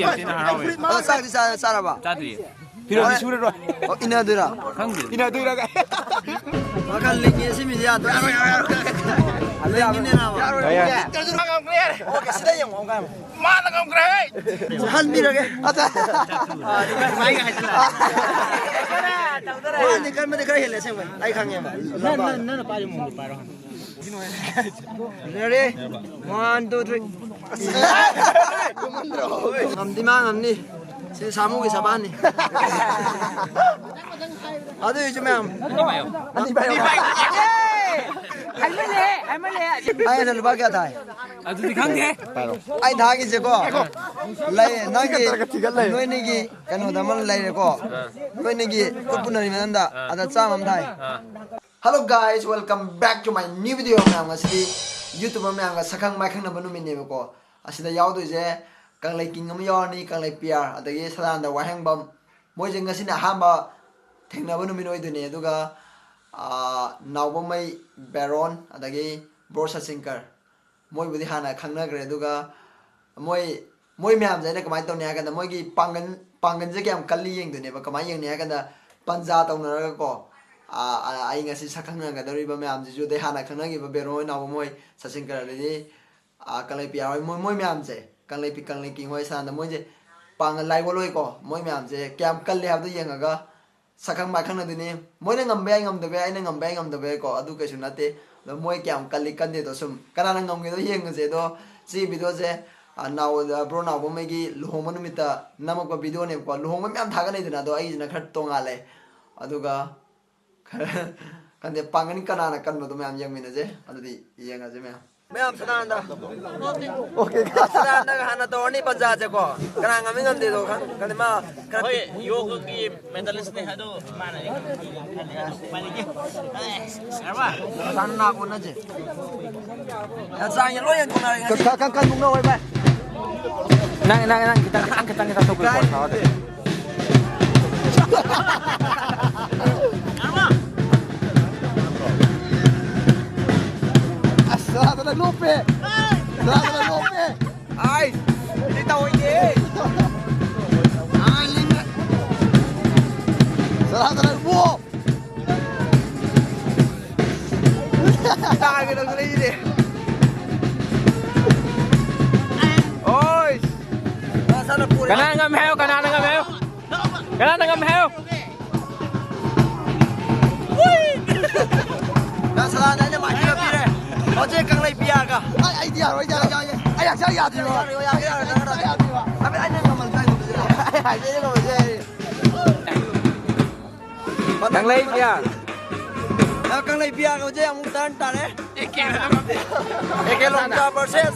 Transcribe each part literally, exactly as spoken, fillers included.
ꯌꯥꯝ ꯊꯤꯅ ꯍꯔꯥꯎꯋꯦ꯫ ꯑꯗꯣ ꯆꯥꯛꯇꯤ ꯆꯥ-, ꯆꯥꯔꯕ? ꯆꯥꯗ꯭ꯔꯤꯌꯦ꯫ ꯐꯤꯔꯣꯜꯗꯤ ꯁꯨꯔꯔꯣꯏ꯫ ꯑꯣ, ꯏꯟꯅꯗꯣꯏꯔꯥ? ꯈꯪꯗꯦ꯫ ꯏꯟꯅꯗꯣꯏꯔꯥ? ꯋꯥꯈꯜ ꯂꯤꯡꯉꯦ ꯁꯤ ꯃꯤꯁꯦ ꯌꯥꯗ꯭ꯔꯦ꯫ ꯌꯥꯔꯣꯏ, ꯌꯥꯔꯣꯏ, ꯌꯥꯔꯣꯏ꯫ ꯑꯗꯨ ꯌꯥꯔꯣꯏ꯫ ꯂꯤꯡꯉꯤꯅꯦ ꯅꯥꯕ꯫ ꯌꯥꯔꯣꯏ, ꯌꯥꯔꯣꯏ꯫ ꯌꯥꯔꯣꯏ꯫ ꯑꯣ, ꯀꯩꯁꯨꯗ ꯌꯦꯡꯉꯣ, ꯀꯥꯏ꯫ ꯃꯥꯅ ꯉꯝꯈ꯭ꯔꯦ꯫ ꯍꯟꯕꯤꯔꯒꯦ꯫ ꯑꯗꯨꯃꯥꯏꯅ ꯍꯥꯏꯁꯤꯜꯂꯦ꯫ ꯃꯥꯅ ꯀꯟꯕꯗꯤ ꯈꯔ ꯍꯦꯜꯂꯦ ꯑꯁꯦꯡꯕꯩ꯫ ꯑꯩ ꯈꯪꯉꯦꯕ꯫ ꯅꯪ, ꯅꯪ, ꯅꯪꯅ ꯄꯥꯏꯔꯤ ꯃꯑꯣꯡꯗꯣ ꯄꯥꯏꯔꯣ ꯍꯥꯟꯅ꯫ Ready? One, two, three. ꯉꯝꯗꯤ ꯃꯥ ꯉꯝꯅꯤ꯫ ꯁꯤ ꯁꯥꯃꯨꯒꯤ ꯁꯕꯥꯟꯅꯤ꯫ ꯑꯗꯨꯏꯁꯨ ꯃꯌꯥꯝ꯫ ꯑꯅꯤ ꯄꯥꯏꯌꯣ꯫ ꯍꯥꯏꯃꯜꯂꯦ, ꯍꯥꯏꯃꯜꯂꯦ꯫ ꯑꯩꯅ ꯂꯨꯄꯥ ꯀꯌꯥ ꯊꯥꯏ? ꯑꯗꯨꯗꯤ ꯈꯪꯗꯦ꯫ ꯑꯩ ꯊꯥꯒꯤꯁꯦꯀꯣ꯫ ꯂꯩ, ꯅꯪꯒꯤ, ꯊꯤꯒꯠꯂꯦ꯫ ꯅꯣꯏꯅꯤꯒꯤ ꯀꯩꯅꯣꯗ ꯑꯃ ꯂꯩꯔꯦꯀꯣ꯫ ꯅꯣꯏꯅꯤꯒꯤ ꯈꯨꯠ ꯄꯨꯟꯅꯔꯤ ꯃꯅꯨꯡꯗ꯫ ꯑꯗ ꯆꯥꯝꯃ ꯑꯃ ꯊꯥꯏ꯫ Hello guys, welcome back to my new video. ꯃꯌꯥꯝ, ꯉꯁꯤꯗꯤ YouTuber ꯃꯌꯥꯝꯒ ꯁꯛꯈꯪ ꯃꯥꯏꯈꯪꯅꯕ ꯅꯨꯃꯤꯠꯅꯦꯕꯀꯣ꯫ ꯑꯁꯤꯗ ꯌꯥꯎꯗꯣꯏꯁꯦ ꯀꯪꯂꯩ ꯀꯤꯡ ꯑꯃ ꯌꯥꯎꯔꯅꯤ, ꯀꯪꯂꯩ ꯄꯤ ꯑꯥꯔ, ꯑꯗꯒꯤ ꯁꯗꯥꯅꯟꯗ ꯋꯥꯍꯦꯡꯕꯝ꯫ ꯃꯣꯏꯁꯦ ꯉꯁꯤꯅ ꯑꯍꯥꯟꯕ ꯊꯦꯡꯅꯕ ꯅꯨꯃꯤꯠ ꯑꯣꯏꯗꯣꯏꯅꯦ꯫ ꯑꯗꯨꯒ, ꯑꯥ, ꯅꯥꯎꯕꯝꯃꯩ ꯕꯦꯔꯣꯟ, ꯑꯗꯒꯤ ꯕ꯭ꯔꯣ ꯁꯆꯤꯟꯀꯔ꯫ ꯃꯣꯏꯕꯨꯗꯤ ꯍꯥꯟꯅ ꯈꯪꯅꯈ꯭ꯔꯦ꯫ ꯑꯗꯨꯒ ꯃꯣꯏ, ꯃꯣꯏ ꯃꯌꯥꯝꯁꯦ ꯑꯩꯅ ꯀꯃꯥꯏꯅ ꯇꯧꯅꯤ ꯍꯥꯏ ꯀꯥꯟꯗ, ꯃꯣꯏꯒꯤ ꯄꯥꯡꯒꯜ, ꯄꯥꯡꯒꯜꯁꯦ ꯀꯌꯥꯝ ꯀꯜꯂꯤ ꯌꯦꯡꯗꯣꯏꯅꯦꯕ꯫ ꯀꯃꯥꯏꯅ ꯌꯦꯡꯅꯤ ꯍꯥꯏ ꯀꯥꯟꯗ, ꯄꯟꯖꯥ ꯇꯧꯅꯔꯒꯀꯣ, ꯑꯥ, ꯑꯥ, ꯑꯩ ꯉꯁꯤ ꯁꯛ ꯈꯪꯅꯒꯗꯧꯔꯤꯕ ꯃꯌꯥꯝꯁꯤꯁꯨ, ꯑꯗꯩ ꯍꯥꯟꯅ ꯈꯪꯅꯈꯤꯕ ꯕꯦꯔꯣꯟ ꯍꯣꯏ, ꯅꯥꯎꯕꯝ ꯍꯣꯏ, ꯁꯆꯤꯟꯀꯔ, ꯑꯗꯩꯗꯤ, ꯑꯥ, ꯀꯪꯂꯩ ꯄꯤ ꯑꯥꯔ ꯍꯣꯏ, ꯃꯣꯏ, ꯃꯣꯏ ꯃꯌꯥꯝꯁꯦ, ꯀꯪꯂꯩ ꯄꯤ-, ꯀꯪꯂꯩ ꯀꯤꯡ ꯍꯣꯏ, ꯁꯥꯟꯅ ꯃꯣꯏꯁꯦ ꯄꯥꯡꯒꯜ ꯂꯥꯏꯒꯣꯜ ꯑꯣꯏꯀꯣ꯫ ꯃꯣꯏ ꯃꯌꯥꯝꯁꯦ ꯀꯌꯥꯝ ꯀꯜꯂꯤ ꯍꯥꯏꯕꯗꯣ ꯌꯦꯡꯉꯒ ꯁꯛꯈꯪ ꯃꯥꯏꯈꯪꯅꯗꯣꯏꯅꯤ꯫ ꯃꯣꯏꯅ ꯉꯝꯕ ꯌꯥꯏ, ꯉꯝꯗꯕ ꯌꯥꯏ, ꯑꯩꯅ ꯉꯝꯕ ꯌꯥꯏ, ꯉꯝꯗꯕ ꯌꯥꯏꯀꯣ, ꯑꯗꯨ ꯀꯩꯁꯨ ꯅꯠꯇꯦ꯫ ꯑꯗꯣ ꯃꯣꯏ ꯀꯌꯥꯝ ꯀꯜꯂꯤ ꯀꯟꯗꯦꯗꯣ ꯁꯨꯝ ꯀꯅꯥꯅ ꯉꯝꯒꯦꯗꯣ ꯌꯦꯡꯉꯁꯦ꯫ ꯑꯗꯣ ꯁꯤꯒꯤ ꯚꯤꯗꯤꯑꯣꯁꯦ, ꯑ, ꯅꯥꯎ-, ꯑ, ꯕ꯭ꯔꯣ ꯅꯥꯎꯕꯝꯃꯩꯒꯤ ꯂꯨꯍꯣꯡꯕ ꯅꯨꯃꯤꯠꯇ ꯅꯝꯃꯛꯄ ꯚꯤꯗꯤꯑꯣꯅꯦꯕꯀꯣ꯫ ꯂꯨꯍꯣꯡꯕ ꯃꯌꯥꯝ ꯊꯥꯒꯠꯅꯩꯗꯅ, ꯑꯗꯣ ꯑꯩꯒꯤꯁꯤꯅ ꯈꯔ ꯇꯣꯡꯉꯥꯜꯂꯦ꯫ ꯑꯗꯨꯒ ꯈꯔ ꯈꯪꯗꯦ, ꯄꯥꯡꯒꯜ ꯀꯅꯥꯅ ꯀꯟꯕꯗꯣ ꯃꯌꯥꯝ ꯌꯦꯡꯃꯤꯟꯅꯁꯦ꯫ ꯑꯗꯨꯗꯤ ꯌꯦꯡꯉꯁꯦ ꯃꯌꯥꯝ꯫ ꯃꯌꯥꯝ ꯁꯗꯥꯅꯟꯗ꯫ ꯑꯣꯀꯦ꯫ ꯁꯗꯥꯅꯟꯗꯒ ꯍꯥꯟꯅ ꯇꯧꯔꯅꯤ ꯄꯟꯖꯥꯁꯦꯀꯣ꯫ ꯀꯅꯥ ꯉꯝꯃꯤ ꯉꯝꯗꯦꯗꯣ ꯈꯪ-, ꯈꯪꯗꯦ꯫ ꯃꯥ ꯈꯔ ꯍꯣꯏ, ꯌꯣꯒꯒꯤ ꯃꯦꯗꯥꯂꯤꯁꯅꯦ ꯑꯗꯣ ꯃꯥꯅ ꯎꯄꯥꯏ ꯂꯩꯇꯦ꯫ ꯌꯥꯔꯕ? ꯁꯗꯥꯅꯟꯗ ꯑꯣꯟꯅꯁꯦ꯫ ꯍꯛꯆꯥꯡꯁꯦ ꯂꯣꯏ ꯌꯦꯡꯊꯣꯛꯅꯔꯦ ꯉꯁꯤ꯫ ꯀ-, ꯀ-, ꯀ-, ꯀꯟ ꯃꯨꯛꯅ ꯑꯣꯏꯕ꯫ ꯅꯪ, ꯅꯪ, ꯅꯪ ꯈꯤꯇꯪ, ꯈꯤꯇꯪ, ꯈꯤꯇꯪ ꯊꯣꯛꯄꯤꯌꯨ, ꯀꯥꯏ? ꯄꯣꯠ ꯁꯥꯎꯔꯗꯤ꯫ ꯑꯁ, ꯁꯗꯥꯅꯟꯗ ꯂꯣꯞꯄꯦ꯫ ꯁꯗꯥꯅꯟꯗ ꯂꯣꯞꯄꯦ꯫ ꯑꯥꯏ, ꯁꯤꯗꯤ ꯇꯧꯍꯩꯗꯦ꯫ ꯇꯔꯥ, ꯇꯔꯥ, ꯋꯥ! ꯇꯥꯒꯦ ꯇꯧꯗꯅ ꯂꯩꯔꯤꯅꯦ꯫ ꯑꯣꯏ! ꯀꯅꯥ ꯉꯝꯃꯦ ꯍꯥꯏꯌꯣ, ꯀꯅꯥꯅ ꯉꯝꯃꯦ ꯍꯥꯏꯌꯣ? ꯀꯅꯥꯅ ꯉꯝꯃꯦ ꯍꯥꯏꯌꯣ? ꯅꯪ ꯁꯂꯥꯟꯗ ꯑꯩꯅ ꯃꯥꯏꯊꯤꯕ ꯄꯤꯔꯦ꯫ ꯍꯧꯖꯤꯛ ꯀꯪꯂꯩ ꯄꯤꯌꯥꯒ꯫ ꯑꯩ, ꯑꯩꯗꯤ ꯌꯥꯔꯣꯏ, ꯌꯥꯔꯣꯏ, ꯌꯥꯔꯣꯏ꯫ ꯑꯩ ꯍꯛꯆꯥꯡ ꯌꯥꯗ꯭ꯔꯤꯕ꯫ ꯌꯥꯔꯣꯏ, ꯌꯥꯔꯣꯏ, ꯌꯥꯔꯣꯏ, ꯌꯥꯔꯣꯏ, ꯌꯥꯔꯣꯏ꯫ ꯑꯩ, ꯑꯩꯅ ꯉꯝꯍꯟ ꯍꯥꯏꯗꯨꯗꯤ꯫ ꯑꯩ ꯍꯥꯏꯕ ꯑꯩꯅ ꯉꯝꯍꯟꯁꯦ ꯍꯥꯏꯔꯦ꯫ ꯀꯪꯂꯩ ꯄꯤꯌꯥ꯫ ꯑ, ꯀꯪꯂꯩ ꯄꯤꯌꯥꯒ ꯍꯧꯖꯤꯛ ꯑꯃꯨꯛ turn ꯇꯥꯔꯦ꯫ ꯑꯦ ꯀꯦ ꯂꯣꯡꯖꯥ versus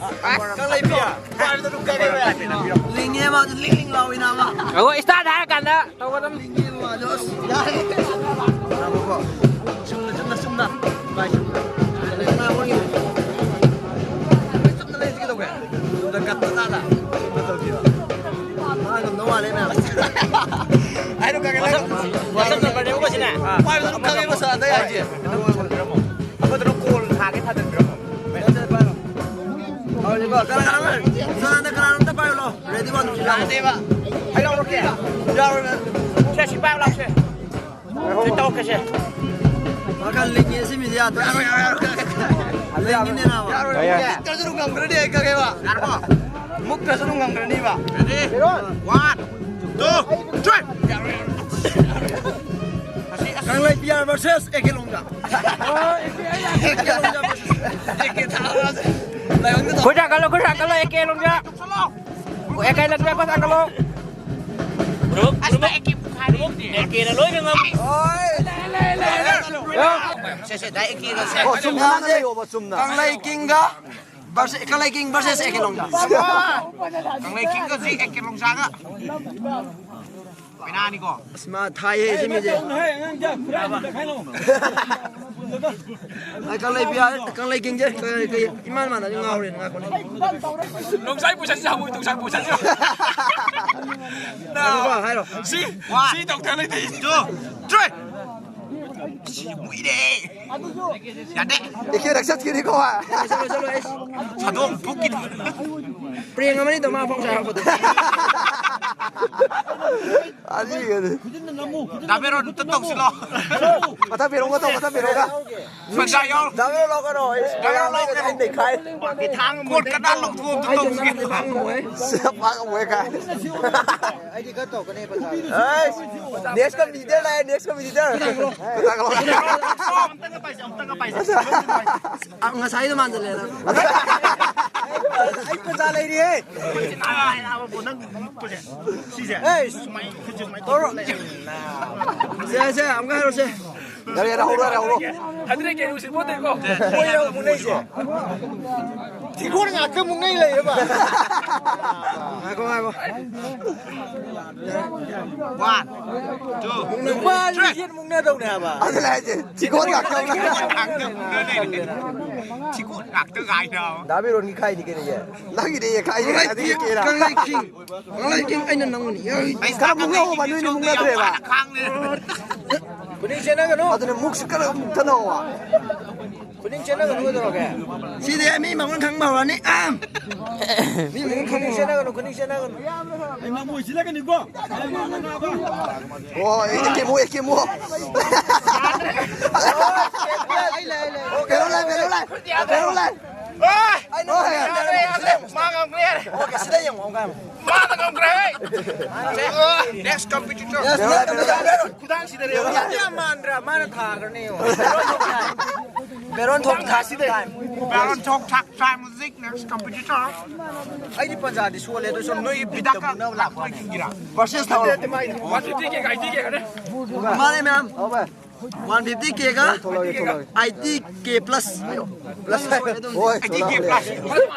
ꯀꯪꯂꯩ ꯄꯤꯌꯥ꯫ ꯂꯤꯡꯉꯦ ꯃꯥꯁꯨ, ꯂꯤꯡ ꯂꯤꯡ ꯂꯥꯎꯏ ꯅꯥꯕ꯫ ꯑꯣ, start ꯍꯥꯏꯔ ꯀꯥꯟꯗ ꯇꯧꯒꯗꯕꯅꯤ꯫ ꯂꯤꯡꯉꯦ ꯃꯥꯁꯨ꯫ ꯑꯁ, ꯌꯥꯔꯦ꯫ ꯆꯨꯝꯅ, ꯆꯨꯝꯅ, ꯆꯨꯝꯅ꯫ ꯚꯥꯏ, ꯆꯨꯝꯅ꯫ ꯆꯨꯝꯅ ꯂꯩꯁꯤ ꯀꯩꯗꯧꯒꯦ? ꯆꯨꯝꯅ ꯀꯠꯄ ꯇꯥꯗ꯫ ꯆꯨꯝꯅ ꯇꯧꯁꯤꯕ꯫ ꯃꯥ ꯉꯝꯗꯧ ꯃꯥꯜꯂꯦ ꯃꯌꯥꯝ꯫ ꯍꯥꯏꯔꯣ, ꯀꯛꯀꯦ, ꯅꯪ꯫ WhatsApp number ꯅꯦꯕꯀꯣ ꯁꯤꯅ? ꯑꯥ꯫ ꯄꯥꯏꯕꯗ ꯑꯗꯨꯝ ꯈꯪꯉꯦꯕ ꯁꯥꯔ, ꯑꯩ ꯍꯥꯏꯁꯦ꯫ ꯑꯃꯗꯨꯅ call ꯊꯥꯒꯦ ꯊꯥꯖꯤꯟꯕꯤꯔꯝꯃꯣ꯫ ꯍꯧꯖꯤꯛꯀꯣ, ꯀꯅꯥ, ꯀꯅꯥꯅꯣ? ꯁꯥꯔ, ꯍꯟꯗꯛ ꯀꯅꯥꯅꯣꯝꯇ ꯄꯥꯏꯌꯨ ꯂꯥꯎ꯫ Ready one, ꯌꯥꯗꯦꯕ꯫ ꯑꯩ ꯂꯧꯔꯛꯀꯦ꯫ ꯌꯥꯔꯣꯏ꯫ ꯁꯦ, ꯁꯤ ꯄꯥꯏꯌꯨ ꯂꯥꯎ, ꯁꯦ꯫ ꯁꯤ ꯇꯧꯔꯛꯀꯦ, ꯁꯦ꯫ ꯃꯈꯜ ꯂꯤꯡꯉꯦ ꯁꯤ ꯃꯤꯁꯦ ꯌꯥꯗ꯭ꯔꯦ꯫ ꯌꯥꯔꯣꯏ, ꯌꯥꯔꯣꯏ, ꯌꯥꯔꯣꯏ꯫ ꯂꯤꯡꯉꯤꯅꯦ ꯅꯥꯕ꯫ ꯌꯥꯔꯣꯏ, ꯌꯥꯔꯣꯏ꯫ ꯌꯥꯔꯣꯏ꯫ ꯃꯨꯛꯇ꯭ꯔꯁꯨ ꯑꯗꯨꯝ ꯉꯝꯈ꯭ꯔꯅꯤ ꯑꯩ ꯈꯪꯉꯦꯕ꯫ ꯌꯥꯔꯕꯣ? ꯃꯨꯛꯇ꯭ꯔꯁꯨ ꯑꯗꯨꯝ ꯉꯝꯈ꯭ꯔꯅꯤꯕ꯫ Ready? One, two, three. ꯌꯥꯔꯣꯏ, ꯌꯥꯔꯣꯏ꯫ ꯀꯪꯂꯩ ꯄꯤꯌꯥꯔ versus A K ꯂꯣꯡꯖꯥ꯫ A K ꯂꯣꯡꯖꯥ versus A ꯀꯦ ꯊꯥꯔꯁꯦ꯫ ꯂꯥꯏꯑꯣꯟꯒ ꯇꯧ-, ꯈꯨꯠ ꯁꯥꯒꯠꯂꯣ, ꯈꯨꯠ ꯁꯥꯒꯠꯂꯣ, ꯑꯦ ꯀꯦ ꯂꯣꯡꯖꯥ꯫ ꯑꯦ ꯀꯦ ꯂꯣꯡꯖꯥ, ꯈꯨꯠ ꯁꯥꯒꯠꯂꯣ꯫ Group, group, group. ꯑꯦ ꯀꯦꯅ ꯂꯣꯏꯅ ꯉꯝꯃꯤ꯫ ꯁꯦ, ꯁꯦ, ꯗꯥꯏ ꯑꯦ ꯀꯦꯒ ꯁꯦ꯫ ꯑꯣ, ꯆꯨꯝꯅ ꯂꯩꯌꯣꯕ, ꯆꯨꯝꯅ꯫ ꯀꯪꯂꯩ ꯀꯤꯡꯒ versus, Kanglei king versus A K Longja. Kanglei ꯀꯤꯡꯒ ꯁꯤ ꯑꯦ ꯀꯦ ꯂꯣꯡꯖꯥꯒ꯫ ꯄꯦꯅꯥꯅꯤꯀꯣ꯫ ꯑꯁ, ꯃꯥ ꯊꯥꯏꯍꯦ ꯁꯤ ꯃꯤꯁꯦ꯫ ꯑꯩ ꯀꯪꯂꯩ ꯄꯤꯌꯥ-, ꯀꯪꯂꯩ ꯀꯤꯡꯁꯦ ꯀꯩ, ꯀꯩ, ꯏꯃꯥꯟ ꯃꯥꯟꯅꯗꯤ ꯉꯥꯎꯔꯦꯅ ꯉꯥꯏꯈꯣꯅꯦ꯫ ꯅꯣꯡꯁꯥꯏ ꯄꯨꯁꯟꯁꯤ ꯍꯪꯉꯨ, ꯅꯣꯡꯁꯥꯏ ꯄꯨꯁꯟꯁꯤ꯫ ꯍꯥꯏꯔꯣ, ꯍꯥꯏꯔꯣ꯫ ꯁꯤ, ꯁꯤ ꯗꯣꯛꯇꯔ ꯂꯩꯇꯦ꯫ Two, three. ꯁꯤ ꯀꯨꯏꯔꯦ꯫ ꯌꯥꯗꯦ꯫ ꯑꯦ ꯀꯦ ꯔꯛ ꯆꯠꯈꯤꯅꯤꯀꯣ, ꯚꯥꯏ꯫ ꯆꯠꯂꯣ, ꯆꯠꯂꯣ, ꯑꯩ ꯁꯥꯗꯣꯡ ꯐꯨꯛꯈꯤꯅꯤ꯫ ꯄ꯭ꯔꯦꯡ ꯑꯃꯅꯤꯗ ꯃꯥ ꯐꯥꯎ ꯁꯥꯔꯛꯄꯗꯣ꯫ ꯑꯅꯤꯒꯗꯤ꯫ ꯗꯥ ꯕꯦꯔꯣꯟ ꯑꯝꯇ ꯇꯧꯁꯤꯜꯂꯣ꯫ ꯃꯊꯪ ꯕꯦꯔꯣꯟꯒ ꯇꯧ, ꯃꯊꯪ ꯕꯦꯔꯣꯟꯒ꯫ ꯁꯟꯖꯥ ꯌꯥꯎ꯫ ꯗꯥ ꯕꯦꯔꯣꯟ ꯂꯧꯒꯅꯣ, ꯑꯩ ꯗꯥ ꯕꯦꯔꯣꯟ ꯂꯧꯒꯅꯣ꯫ ꯑꯩ ꯅꯩꯈꯥꯏ꯫ ꯀꯣꯠ ꯀꯅꯥ ꯂꯧꯊꯣꯛꯑꯝꯗ ꯇꯧꯁꯤꯒꯦ꯫ ꯁꯤ ꯄꯥꯛ ꯑꯃꯨꯛ ꯍꯦꯛ ꯀꯥꯏ꯫ ꯑꯩꯗꯤ ꯈꯔ ꯇꯧꯔꯛꯀꯅꯤ ꯕꯖꯥꯔ꯫ ꯑꯩꯁ, next competitor ꯂꯥꯛꯑꯦ, next competitor꯫ ꯀꯅꯥ ꯂꯧꯒꯅꯤ? ꯑꯝꯇꯪꯒ ꯄꯥꯏꯁꯦ, ꯑꯝꯇꯪꯒ ꯄꯥꯏꯁꯦ꯫ ꯑ, ꯉꯁꯥꯏꯗꯣ ꯃꯥꯟꯁꯤꯜꯂꯦ ꯅꯪ꯫ ꯑꯩ ꯄꯩꯁꯥ ꯂꯩꯔꯤꯍꯦ꯫ ꯁꯤꯁꯦ꯫ ꯑꯦ, ꯁꯨꯃꯥꯏꯅ, ꯈꯨꯠꯁꯦ ꯁꯨꯃꯥꯏꯅ ꯇꯧꯔꯣ꯫ ꯁꯦ, ꯁꯦ, ꯑꯃꯨꯛꯀ ꯍꯥꯏꯔꯣꯁꯦ꯫ ꯌꯥꯔꯦ, ꯌꯥꯔꯦ, ꯍꯧꯔꯣ, ꯌꯥꯔꯦ, ꯍꯧꯔꯣ꯫ ꯑꯗꯨꯅ ꯀꯩꯅꯣ ꯎꯁꯤꯠꯄꯣꯠꯇꯦꯀꯣ꯫ ꯃꯣꯏꯔꯕ ꯃꯨꯛꯅꯩꯁꯦ? ꯊꯤꯒꯣꯟ ꯉꯥꯛꯇ ꯃꯨꯛꯅꯩ ꯂꯩꯌꯦꯕ꯫ ꯉꯥꯏꯈꯣ, ꯉꯥꯏꯈꯣ꯫ One, two, ꯅꯨꯄꯥ three꯫ ꯂꯤꯁꯤꯡ ꯃꯨꯛꯅꯗꯧꯅꯦ ꯍꯥꯏꯕ꯫ ꯑꯗꯨꯅ ꯍꯥꯏꯁꯦ, ꯊꯤꯒꯣꯟ ꯉꯥꯛꯇ ꯃꯨꯛꯅꯩ꯫ ꯊꯤꯒꯣꯟ ꯉꯥꯛꯇ ꯉꯥꯏꯔꯕ꯫ ꯗꯥ ꯕꯤꯔꯣꯟꯒꯤ ꯈꯥꯏꯗꯤ ꯀꯩꯅꯣꯁꯦ? ꯅꯪꯒꯤꯗꯤ ꯈꯥꯏꯗꯤ ꯀꯥꯏꯗꯒꯤ ꯀꯦꯔꯥ? ꯀꯪꯂꯩ king꯫ ꯀꯪꯂꯩ king ꯑꯩꯅ ꯅꯪꯉꯣꯟꯗ ꯌꯥꯔꯣꯏ꯫ ꯑꯩ ꯈꯔ ꯃꯨꯛꯅꯧꯕ, ꯅꯣꯏꯅ ꯃꯨꯛꯅꯗ꯭ꯔꯦꯕ꯫ ꯈꯥꯡꯂꯦ꯫ ꯈꯨꯅꯤꯡ ꯆꯦꯟꯅꯒꯅꯨ꯫ ꯑꯗꯨꯅ ꯃꯨꯛꯁꯤ ꯈꯔ ꯃꯨꯛꯊꯅꯧꯕ꯫ ꯈꯨꯅꯤꯡ ꯆꯦꯟꯅꯒꯅꯨ ꯀꯩꯗꯧꯔꯒꯦ? ꯁꯤꯗꯤ ꯃꯤ ꯃꯒꯨꯟ ꯈꯪꯕ ꯍꯧꯔꯅꯤ꯫ ꯑꯝ꯫ ꯃꯤ ꯃꯒꯨꯟ ꯈꯪꯕ ꯈꯨꯅꯤꯡ ꯍꯧꯔꯅꯤ꯫ ꯆꯦꯟꯅꯒꯅꯨ, ꯈꯨꯅꯤꯡ ꯆꯦꯟꯅꯒꯅꯨ꯫ ꯑꯩ ꯃꯃꯣꯏ ꯁꯤꯜꯂꯛꯀꯅꯤꯀꯣ꯫ ꯑꯣ, ꯑꯦ ꯀꯦ ꯃꯣ, ꯑꯦ ꯀꯦ ꯃꯣ꯫ ꯕꯦꯔꯣꯟ ꯂꯥꯏ, ꯕꯦꯔꯣꯟ ꯂꯥꯏ꯫ ꯕꯦꯔꯣꯟ ꯂꯥꯏ꯫ ꯑꯩ ꯅꯉꯣꯟꯗ ꯌꯥꯔꯦ, ꯌꯥꯔꯦ, ꯌꯥꯔꯦ꯫ ꯃꯥ ꯉꯝꯈ꯭ꯔꯦ, ꯌꯥꯔꯦ꯫ ꯑꯣꯀꯦ, ꯁꯤꯗ ꯌꯦꯡꯉꯣ, ꯑꯃꯨꯛ ꯉꯥꯏꯌꯣ꯫ ꯃꯥꯅ ꯉꯝꯈ꯭ꯔꯦ꯫ Next competitor꯫ ꯈꯨꯗꯥꯡꯁꯤꯗꯅꯦ꯫ ꯌꯥꯝ ꯃꯥꯟꯗ꯭ꯔꯥ? ꯃꯥꯅ ꯊꯥꯈ꯭ꯔꯅꯦ, ꯌꯦꯡꯉꯣ꯫ ꯕꯦꯔꯣꯟ ꯊꯣꯛ ꯊꯥꯛ time꯫ ꯕꯦꯔꯣꯟ ꯊꯣꯛ ꯊꯥꯛ time ꯍꯧꯖꯤꯛ next competitor꯫ ꯑꯩꯗꯤ ꯄꯟꯖꯥꯗꯤ ꯁꯣꯜꯂꯦ, ꯑꯗꯨ ꯁꯨꯝ ꯅꯣꯏꯒꯤ ꯕꯤꯠꯇ ꯍꯤꯗꯥꯛꯀ ꯃꯨꯛꯅꯕ ꯂꯥꯛꯄꯅꯦ꯫ ꯀꯥꯞꯄꯒꯤꯔꯥ? Versus ꯊꯥꯎ꯫ One fifty K ꯒ ꯑꯩꯠꯇꯤ K ꯒꯅꯦ꯫ ꯃꯥꯅꯦ, ꯃꯌꯥꯝ꯫ ꯍꯥꯎ ꯚꯥꯏ꯫ One fifty K ꯒ ꯊꯣꯛꯂꯛꯑꯒꯦ, ꯊꯣꯛꯂꯛꯑꯒꯦ꯫ Eighty K plus꯫ Plus꯫ ꯍꯣꯏ, eighty K plus꯫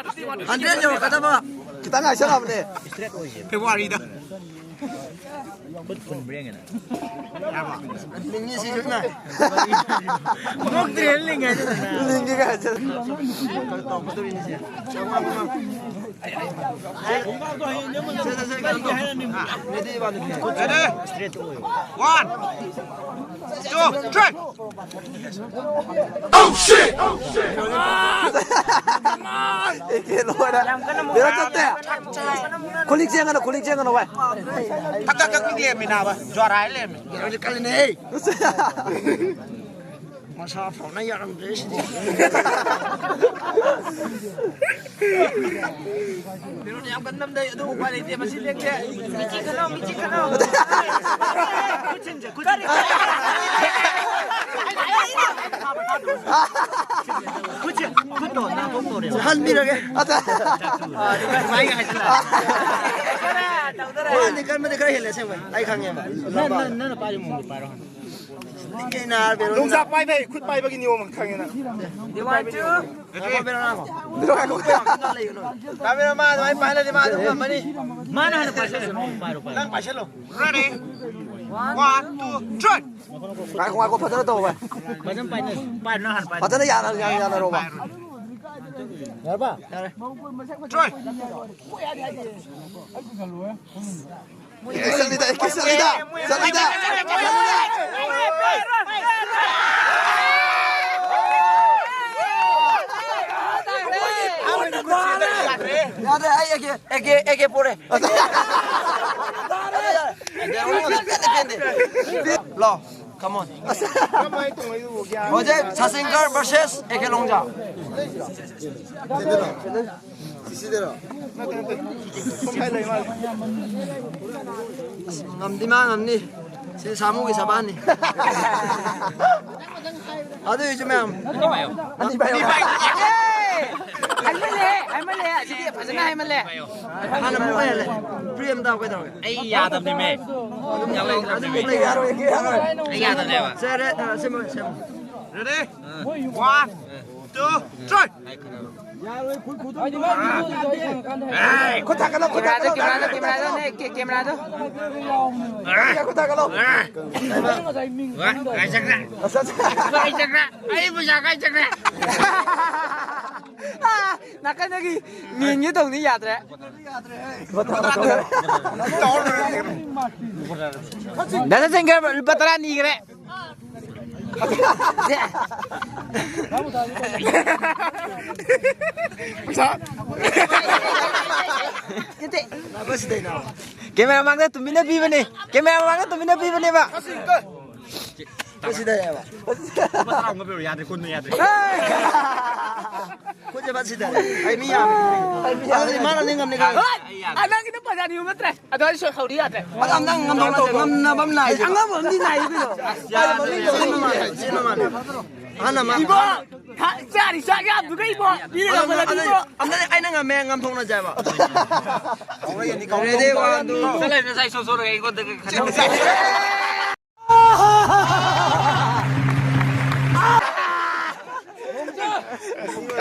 Hundred ꯌꯧꯔꯛꯀꯗꯕ꯫ ꯈꯤꯇꯪ ꯉꯥꯏꯁꯜꯂꯛꯑꯕꯅꯦ꯫ February ꯗ꯫ ꯈꯨꯠ ꯐꯨꯟꯕ꯭ꯔꯥ ꯌꯦꯡꯒꯦꯅ꯫ ꯂꯤꯡꯉꯤ ꯁꯤꯁꯨ ꯏꯃꯥ꯫ ꯅꯣꯛꯇ꯭ꯔꯦ, ꯂꯤꯡꯉꯦ ꯍꯥꯏꯗꯨꯅ꯫ ꯂꯤꯡꯉꯦ ꯀꯥꯏ ꯍꯥꯏꯖꯜꯂꯦ꯫ Ready, one, two, three. Oh shit! Oh shit! Come on! Come on! A K ꯂꯣꯏꯔꯦ꯫ ꯌꯥꯝ ꯀꯟꯅ ꯃꯨꯛ ꯕꯦꯔꯣ ꯆꯠꯇꯦ꯫ ꯈꯨꯂꯤꯛ ꯆꯦꯟꯒꯅꯨ, ꯈꯨꯂꯤꯛ ꯆꯦꯟꯒꯅꯨ ꯚꯥꯏ꯫ ꯊꯛ ꯊꯛ ꯊꯛ ꯅꯤꯛꯂꯦꯃꯤ ꯅꯥꯕ꯫ ꯖ꯭ꯋꯥꯔ ꯍꯥꯏ ꯂꯩꯔꯝꯃꯦ꯫ ꯕꯦꯔꯣꯗꯤ ꯀꯜꯂꯤꯅꯦꯍꯦ꯫ ꯃꯁꯥ ꯐꯅ ꯌꯥꯔꯝꯗ꯭ꯔꯦ ꯁꯤꯗꯤ꯫ ꯕꯦꯔꯣꯗꯤ ꯌꯥꯝ ꯀꯟꯅ ꯅꯝꯗꯩ, ꯑꯗꯨ ꯎꯄꯥꯏ ꯂꯩꯇꯦ, ꯃꯁꯤ ꯂꯦꯛꯇꯦ꯫ ꯃꯤꯆꯤ ꯈꯠꯂꯣ, ꯃꯤꯆꯤ ꯈꯠꯂꯣ꯫ ꯈꯨꯠꯁꯤꯟꯁꯦ, ꯈꯨꯠꯁꯤꯟꯁꯦ꯫ ꯈꯨꯠꯁꯦ, ꯈꯨꯠꯇꯣ ꯅꯥꯟꯊꯣꯛꯇꯣꯔꯦꯕ꯫ ꯍꯟꯕꯤꯔꯒꯦ꯫ ꯑꯗ꯫ ꯑꯥ, ꯑꯗꯨ ꯃꯥꯏꯒ ꯍꯥꯏꯖꯤꯜꯂꯛꯑꯦ꯫ ꯃꯥꯅꯤ ꯀꯟꯕꯗꯤ ꯈꯔ ꯍꯦꯜꯂꯦ ꯑꯁꯦꯡꯕꯩ꯫ ꯑꯩ ꯈꯪꯉꯦꯕ꯫ ꯅꯪ, ꯅꯪ, ꯅꯪꯅ ꯄꯥꯏꯔꯤ ꯃꯑꯣꯡꯗꯣ ꯄꯥꯏꯔꯣ ꯍꯥꯟꯅ꯫ ꯅꯤꯡꯊꯤ ꯅꯥꯔ ꯕꯦꯔꯣꯅꯤꯅ꯫ ꯌꯣꯡꯆꯥꯛ ꯄꯥꯏꯕꯩ ꯈꯨꯠ ꯄꯥꯏꯕꯒꯤ ꯅꯤꯌꯣꯝ ꯑꯃ ꯈꯪꯉꯦ ꯅꯪ꯫ ꯉꯥꯏꯈꯣ, ꯕꯦꯔꯣꯅꯥ ꯉꯥꯏꯈꯣ꯫ ꯕꯦꯔꯣꯅꯥ ꯉꯥꯏꯈꯣ꯫ ꯀꯥꯃꯦꯔꯥ ꯃꯥ ꯑꯗꯨꯃꯥꯏꯅ ꯄꯥꯏꯍꯜꯂꯗꯤ ꯃꯥ ꯑꯗꯨꯝ ꯉꯝꯃꯅꯤ꯫ ꯃꯥꯅ ꯍꯥꯟꯅ ꯄꯥꯏꯁꯜꯂꯁꯨ ꯃꯑꯣꯡ ꯄꯥꯏꯔꯣ, ꯄꯥꯏꯔꯣ꯫ ꯅꯪ ꯄꯥꯏꯁꯜꯂꯣ꯫ Ready? One, two, three. ꯉꯥꯏꯈꯣ, ꯉꯥꯏꯈꯣ, ꯐꯖꯅ ꯇꯧ, ꯚꯥꯏ꯫ ꯐꯖꯅ ꯄꯥꯏꯅ-, ꯄꯥꯏꯔꯣ, ꯅꯪ ꯍꯥꯟꯅ ꯄꯥꯏꯔꯣ꯫ ꯐꯖꯅ ꯌꯥꯅ-, ꯌꯥꯅ-, ꯌꯥꯅꯔꯣꯕ꯫ ꯌꯥꯔꯕ? ꯌꯥꯔꯦ꯫ Three. ꯑꯦ, ꯆꯠꯂꯤꯗ, ꯑꯦ, ꯆꯠꯂꯤꯗ, ꯆꯠꯂꯤꯗ꯫ ꯌꯥꯗ꯭ꯔꯦ, ꯑꯩ A K, A K, A K ꯄꯨꯔꯦ꯫ ꯂꯥꯎ, come on꯫ ꯍꯧꯖꯤꯛ ꯁꯆꯤꯟꯒꯔ versus ꯑꯦ ꯀꯦ ꯂꯣꯡꯖꯥ꯫ ꯁꯤꯗꯔꯣ? ꯉꯝꯗꯤ ꯃꯥ ꯉꯝꯅꯤ꯫ ꯁꯤ ꯁꯥꯃꯨꯒꯤ ꯁꯕꯥꯟꯅꯤ꯫ ꯑꯗꯨꯏꯁꯨ ꯃꯌꯥꯝ꯫ ꯑꯅꯤ ꯄꯥꯏꯌꯣ꯫ ꯍꯥꯏꯃꯜꯂꯦ, ꯍꯥꯏꯃꯜꯂꯦ꯫ ꯑꯁꯤꯗꯤ ꯐꯖꯅ ꯍꯥꯏꯃꯜꯂꯦ꯫ ꯍꯥꯟꯅ ꯑꯃꯨꯛ ꯍꯥꯏꯍꯜꯂꯦ꯫ Free ꯑꯃ ꯇꯥꯎ ꯀꯩꯗꯧꯔꯒꯦ? ꯑꯩ ꯌꯥꯗꯕꯅꯤꯃꯦ꯫ ꯑꯗꯨꯝ ꯌꯥꯎ ꯂꯩꯒꯗꯕꯅꯤꯃꯦ꯫ ꯑꯗꯨꯝ ꯂꯩ ꯌꯥꯔꯣꯏ, ꯌꯥꯔꯣꯏ꯫ ꯑꯩ ꯌꯥꯗꯕꯅꯦꯕ꯫ ꯁꯦ, ꯔꯦ-, ꯑ, ꯁꯦꯝꯃꯣ, ꯁꯦꯝꯃꯣ꯫ Ready? One, two, three. ꯈꯨꯠ ꯊꯥꯡꯒꯠꯂꯣ, ꯈꯨꯠ ꯀꯦꯃꯦꯔꯥꯗꯣ, ꯊꯥꯡꯒꯠꯂꯣ, ꯀꯦꯃꯦꯔꯥꯗꯣ, ꯊꯥꯡꯒꯠꯂꯣ꯫ ꯀꯦꯃꯦꯔꯥꯗꯣ, ꯅꯦ, ꯀꯦ-, ꯀꯦꯃꯦꯔꯥꯗꯣ꯫ ꯀꯦꯃꯦꯔꯥ ꯈꯨꯠ ꯊꯥꯡꯒꯠꯂꯣ꯫ ꯋꯥ, ꯀꯥꯏ ꯆꯠꯈ꯭ꯔꯦ? ꯑꯁ, ꯑꯁ꯫ ꯀꯥꯏ ꯆꯠꯈ꯭ꯔꯦ? ꯑꯩ ꯄꯩꯁꯥ ꯀꯥꯏ ꯆꯠꯈ꯭ꯔꯦ? ꯑꯥ, ꯅꯥꯀꯟꯗꯒꯤ ꯃꯦꯟꯒꯦ ꯇꯧꯅꯤ, ꯌꯥꯗ꯭ꯔꯦ꯫ ꯗꯥ ꯁꯆꯤꯟꯒ ꯂꯨꯄꯥ ꯇꯔꯥ ꯅꯤꯈ꯭ꯔꯦ꯫ ꯄꯩꯁꯥ꯫ ꯀꯦꯃꯦꯔꯥ ꯃꯥꯡꯗ ꯇꯨꯃꯤꯟꯅ ꯄꯤꯕꯅꯦ꯫ ꯀꯦꯃꯦꯔꯥ ꯃꯥꯡꯗ ꯇꯨꯃꯤꯟꯅ ꯄꯤꯕꯅꯦꯕ꯫ ꯃꯁꯤꯗ ꯌꯥꯕ꯫ ꯂꯨꯄꯥ ꯇꯔꯥ ꯑꯃ ꯄꯤꯔꯣ, ꯌꯥꯗ꯭ꯔꯦ, ꯀꯨꯟꯅ ꯌꯥꯗ꯭ꯔꯦ꯫ ꯈꯨꯠꯁꯦ ꯐꯠ ꯁꯤꯗꯔꯦ꯫ ꯑꯩ ꯃꯤ ꯌꯥꯝꯃꯦ꯫ ꯑꯗꯨꯗꯤ ꯃꯥꯅ ꯅꯤꯡꯉꯝꯅꯤ ꯈꯪꯉꯦ꯫ ꯑ, ꯅꯪꯒꯤꯗꯣ ꯄꯩꯁꯥ ꯅꯤꯕ ꯅꯠꯇ꯭ꯔꯦ꯫ ꯑꯗꯣ ꯑꯩ ꯁꯣꯏ ꯍꯧꯔꯤ ꯌꯥꯗ꯭ꯔꯦ꯫ ꯑꯗꯣ ꯑꯝꯇꯪ ꯉꯝꯗꯧ ꯅꯠꯇꯦ, ꯉꯝꯅꯕ ꯑꯃ ꯂꯥꯛꯏ꯫ ꯑꯉꯝꯕ ꯑꯃꯗꯤ ꯂꯥꯛꯏ ꯀꯩꯅꯣ꯫ ꯁꯤꯅ ꯃꯥꯜꯂꯦ, ꯁꯤꯅ ꯃꯥꯜꯂꯦ꯫ ꯑꯍꯟ ꯑꯃ꯫ ꯏꯕꯣ, ꯊꯥ-, ꯆꯥꯔꯤ ꯆꯥꯛ ꯌꯥꯝꯗꯨꯒ ꯏꯕꯣ꯫ ꯄꯤꯔꯒ ꯑꯗꯨ, ꯃꯜꯂꯗꯤ ꯑꯗꯨ, ꯏꯕꯣ꯫ ꯑꯝꯇꯗꯤ ꯑꯩꯅ ꯉꯝꯃꯦ, ꯉꯝꯊꯣꯛꯅꯁꯦ ꯍꯥꯏꯕ꯫ Ready, one, two, three꯫ ꯆꯠꯂꯦ, ꯉꯁꯥꯏ ꯁꯣ ꯁꯣꯔꯒ ꯑꯩꯉꯣꯟꯗꯒ ꯈꯠꯅꯕ꯫